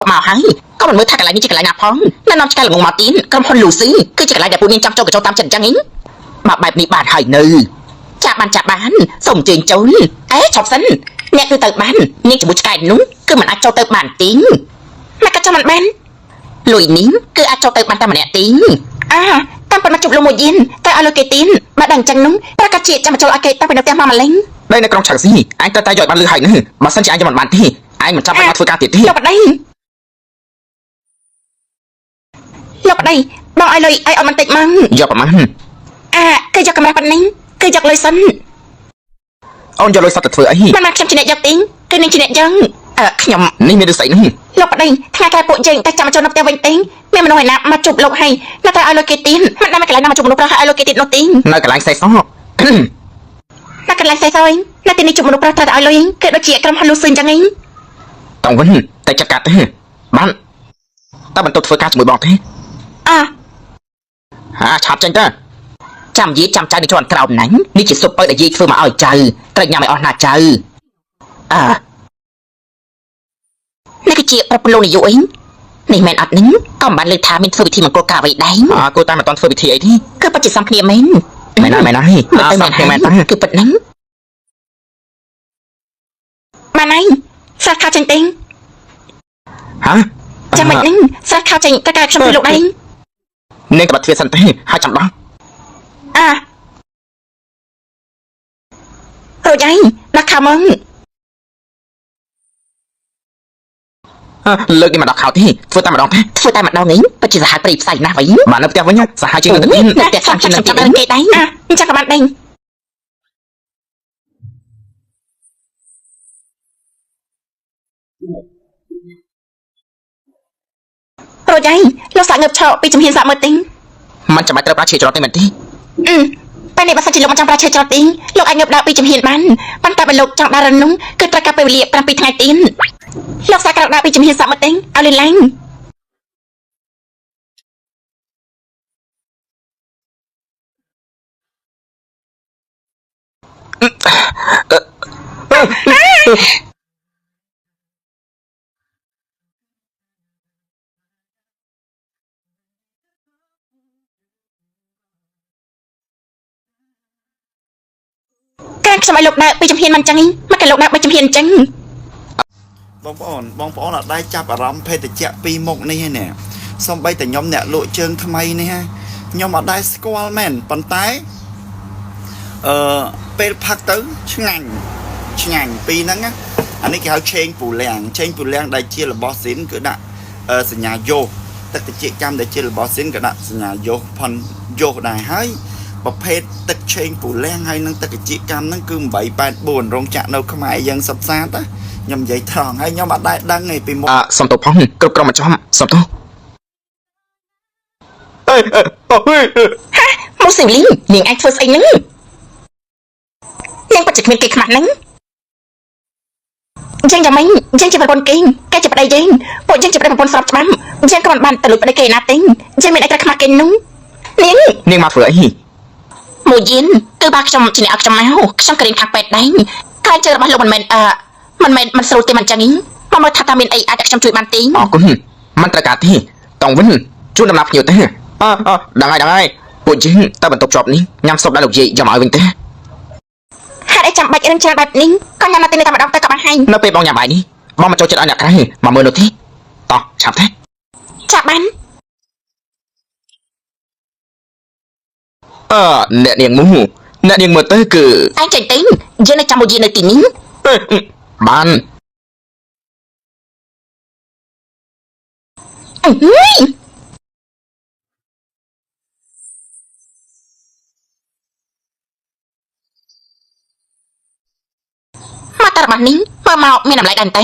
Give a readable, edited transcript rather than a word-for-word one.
មកហើយក៏មិនមើលថាកន្លែងនេះជាកន្លែងណាផងណែនាំឆ្កែល្ងងមកទៀតក្រុមហ៊ុនលូស៊ីគឺជាកន្លែងដែលពួកនាងចង់ចូលក៏ចូលតាមចិត្តអញ្ចឹងឯងបើបែបនេះបានហើយនៅចាប់បានចាប់បានសូមអញ្ជើញចូលអេឈប់សិនអ្នកគឺទៅបាននាងជាមួយឆ្កែនោះគឺមិនអាចចូលទៅបានទីមកក៏ចូលមិនបានលុយនេះគឺអាចចូលទៅបានតែម្នាក់ទីអាតាមពិតមកជួបលោកមួយយិនតែឲ្យលុយគេទីបើដឹងអញ្ចឹងនោះប្រកាសជាចាំមកចូលឲ្យគេតាំងពីនៅផ្ទះមកម្លេះ ដីនៅក្រុងឆៅស៊ីអញត្រូវតែយកឲ្យបានលឺហើយនេះបើសិនជាអញយកមិនបានទេអញមិនចាំបាច់មកធ្វើការទៀតទេ លោកប្តីលោកប្តីបងឲ្យលុយឲ្យអត់បន្តិចមក យកប្រមាណ អាគឺយកកម្រាស់ប៉ុណ្ណេះគឺយកលុយសិន អូនយកលុយសតទៅធ្វើអី មិនមកខ្ញុំជាអ្នកយកទីគឺនឹងជាអ្នកយកអឺខ្ញុំ នេះមានឫស្សីនេះ លោកប្តីថ្ងៃក្រោយពួកយើងតែចាំមកចូលនៅផ្ទះវិញទីមានមនុស្សឯណាមកជួបលោកហើយនៅតែឲ្យលុយគេទីមិនដឹងមកកន្លែងណាមកជួបមនុស្សប្រុសហើយឲ្យលុយគេទៀតនោះទី នៅកន្លែងសេះស នៅកន្លែងសេះសយនៅទីនេះជួបមនុស្សប្រុសត្រូវតែឲ្យលុយគឺដូចជាក្រុមហ៊ុនលូស៊ឺអញ្ចឹងឯង តងវិញតែចាត់ការទេបានតើបន្ទប់ធ្វើការជាមួយបងទេ អ ហាឆាប់ចេញទៅ ចាំយាយចាំចៅនេះជាន់ក្រោមណាញ់នេះជាស៊ុបពៅដែលយាយធ្វើមកឲ្យចៅត្រូវញ៉ាំឲ្យអស់ណាចៅអើនេះគឺជាប្រពន្ធលោកនាយកអីនេះមែនអត់នឹងក៏មិនបានលើកថាមានធ្វើពិធីមង្គលការអ្វីដែរ អើគូតែមិនតន់ធ្វើពិធីអីទេ គឺពិតជាសំគ្នាមែន មែនហើយមែនហើយ មើលទៅ អើសំគ្នាមែនតា គឺពិតហ្នឹងបានហើយស្រះខោចេញទេង ហា ចាំមិនហ្នឹងស្រះខោចេញតើកែខ្ញុំជួយលោកដែរ នាងក្បាត់ទ្វារសិនទេហើយចាំដោះ អារួចហើយដោះខោមក លើកនេះមកដល់ខោទេធ្វើតែម្ដងទេ ធ្វើតែម្ដងឯងពិតជាសាហាវព្រៃផ្សៃណាស់វិញ បាននៅផ្ទះវិញសាហាវជាងនៅទី នៅផ្ទះសំជាងនឹងទៀតគេដែរអញ្ចឹងក៏បានដែររួចហើយលោកសាក់ងើបឈរពីជំហានសាក់មើលទីង มันចាំបាច់ត្រូវប្រាឈើច្រត់ទេមែនទេ អឺតែនេះបើសិនជាលោកមិនចង់ប្រាឈើច្រត់ទីងលោកអាចងើបដើរពីជំហានបានប៉ុន្តែបើលោកចង់ដើររនុំគឺត្រូវការពេលវេលា7ថ្ងៃទៀតលោកសាក់ក្រោកដើរពីជំហានសាក់មើលទីងឲ្យលឿនឡើង កាខ្ញុំឲ្យលោកដើរពីជំហានមិនចឹងឯងមកក៏លោកដើរបីជំហានចឹង បងប្អូនបងប្អូនអត់ដែរចាប់អារម្មណ៍ភេទជ្ជៈពីរមុខនេះទេណាសំបីតែខ្ញុំអ្នកលក់ជើងថ្មីនេះហ่ะខ្ញុំអត់ដែរស្គាល់មែនប៉ុន្តែអឺពេលផឹកទៅឆ្ងាញ់ឆ្ងាញ់ពីរហ្នឹងណាអានេះគេហៅឆេងពូលៀងឆេងពូលៀងដែលជារបស់ស៊ីនគឺដាក់សញ្ញាយោទឹកតិចកម្មដែលជារបស់ស៊ីនក៏ដាក់សញ្ញាយោផនយោដែរហើយប្រភេទទឹកឆេងពូលៀងហើយនិងទឹកតិចកម្មហ្នឹងគឺ884រោងចក្រនៅខ្មែរយើងសុទ្ធសាធណាខ្ញុំនិយាយត្រង់ហើយខ្ញុំអត់ដែរដឹងទេពីមុន អើសំទោសផងគ្រប់ក្រុមមកចំសំទោសអេអេ ហាមកស៊ីវលីងនាងឯងធ្វើស្អីហ្នឹងនាងពិតជាគ្មានគេខ្មាស់ហ្នឹងអញ្ចឹងយ៉ាងម៉េចអញ្ចឹងជាប្រពន្ធគេគេជាប្តីយើងពួកយើងជាប្តីប្រពន្ធស្របច្បាប់អញ្ចឹងក៏មិនបានទៅលួចប្តីគេណាទេអញ្ចឹងមានអីត្រូវខ្មាស់គេនោះនាង នាងមកធ្វើអី មួយយិនគឺបើខ្ញុំជាអ្នកឲ្យខ្ញុំមកខ្ញុំក៏រៀនខាងពេទ្យដែរក្រែងជើរបស់លោកមិនមែនអឺមិនមែនមិនស្រួលទេមិនអញ្ចឹងមកមើលថាតើមានអីអាចឲ្យខ្ញុំជួយបានទេ អរគុណมันត្រូវការទេតងវិញជួនដំណាប់ភ្ញៀវទេអើអើដឹងហើយដឹងហើយពួកយើងតើបន្ទប់ជាប់នេះញ៉ាំស៊ុបដល់លោកយាយយកមកឲ្យវិញទេ ហេតុអីចាំបាច់រឿងច្រើនបែបនេះក៏ញ៉ាំនៅទីនេះតែម្ដងទៅក៏បានហើយ នៅពេលបងញ៉ាំបាយនេះបងមកចូលចិត្តឲ្យអ្នកក្រៅមកមើលនោះទេតោះឆាប់ទេ ចាប់បាន អឺអ្នកនាងមូអ្នកនាងមើលទៅគឺ ឯងចេញទេយើងនៅចាំមួយយាននៅទីនេះ អេបាន អឺយមកតរបស់នេះមើលមកមានតម្លៃដែរតែ